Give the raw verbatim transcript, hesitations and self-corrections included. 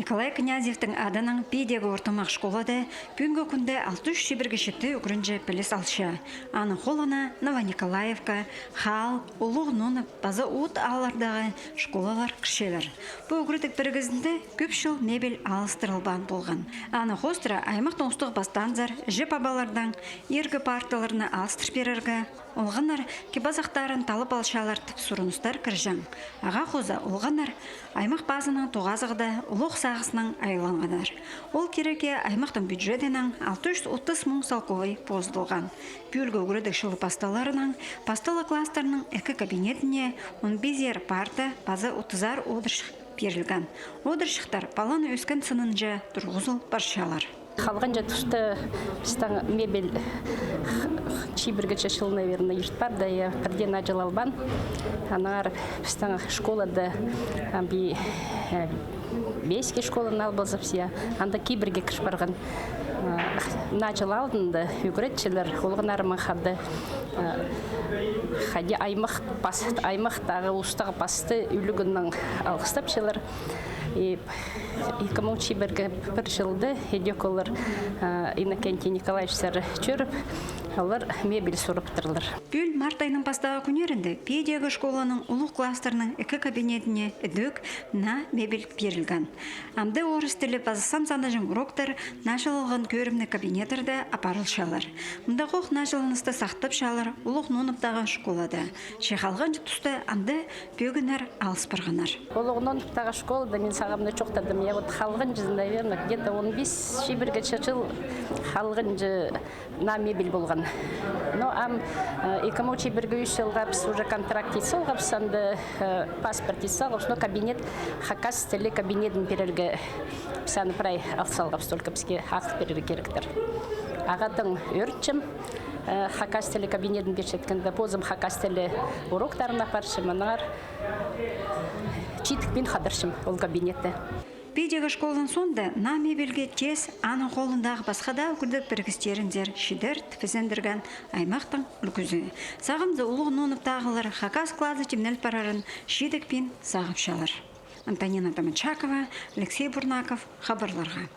Николай Князевтің адынаң Пиидегі ортымах школада пӱӱнгі кӱнде алты чӱс чибіргі читі ӱгренҷі піліс алча. Аның холына Новониколаевка, Хаал, Улуғ Нунып паза Уут ааллардағы школалар кірчелер. Пу ӱгредіг пірігізінде кӧп чыл мебель алыстырылбаан полған. Аны хоостыра аймахтың устағ-пастаанзар, іҷе-пабалардаң иргі парталарны алыстыр пирерге, олғаннар кип-азахтарын таллап алчалар тіп сурыныстар кірҷең. Ағаа хоза олғаннар аймах пазынаң тоғазығда улуғ сағыснаң айланғаннар. Ол кирекке аймахтың бюджетінең алты чӱс отыс муң салковай позылған. Пӱӱлгі ӱгредіг чылы пасталарынаң пасталығ класстарның ікі кабинетіне он пизер парта паза отызар одырчых пирілген. Одырчыхтар паланың ӧскен сынынҷа турғызыл парчалар. Халғанҷы туста пістің мебель чибіргі чыл, наверное, ирт парды, я, пірдее наҷылалбаан. Аннаңар пістің школада, а, би, э, Бейский школаны алыбызыбыс, я, анда кибірге кір парған. Э, наҷыл алдында ӱгретчілер олғаннарымнаң хада, э, хайди аймах пас-, аймахтағы устағ-пасты ӱлӱкӱннең алғыстапчалар. И ікі муң чибіргі пір чылда ідӧк олар, э, Иннокентий Николаевичсар чӧріп, олар мебель сурыптырлар. Пӱӱл март айның пастағы кӱннерінде Пиидегі школаның улуғ класстарның ікі кабинетіне ідӧк наа мебель пирілген. Амды орыс тілі паза сан санаҷаң уроктар наҷылалған кӧрімніг кабинеттерде апарылчалар. Мындағох наҷыланысты сахтапчалар Улуғ Нуныптағы школада. Че халғанҷы туста анда пӧгіннер алыс парғаннар. Улуғ Нуныптағы школада мин сағам на чоохтадым. Я, вот халғанҷы, наверное, где-то он пис чибіргі чыл халғанҷы наа мебель полған. Но ам, э, ікі муң чибіргі ӱс чылға піс уже контракт ит салғабыс, анда, э, паспорт ит салғабыс, но кабинет, хакас тілі кабинетін пирерге, піс аны прай ал салғабыс, только піске акт пирерге киректір. Ағаа тың ӧрінчем, э, хакас тілі кабинетін пирчеткенде, позым хакас тілі уроктарын апарчам, аннаңар чидікпин хадарчам ол кабинетті. Пиидегі школаның соонда наа мебельге тез аның холындағы пасха даа ӱгредіг пірігістерінзер чидер тіп ізендірген аймахтың ӱлгӱзі. Сағамзы Улуғ Нуныптағылар хакас клазы тимнел парарын чидікпин сағыпчалар. Антонина Томачакова, Алексей Бурнаков, хабарларға.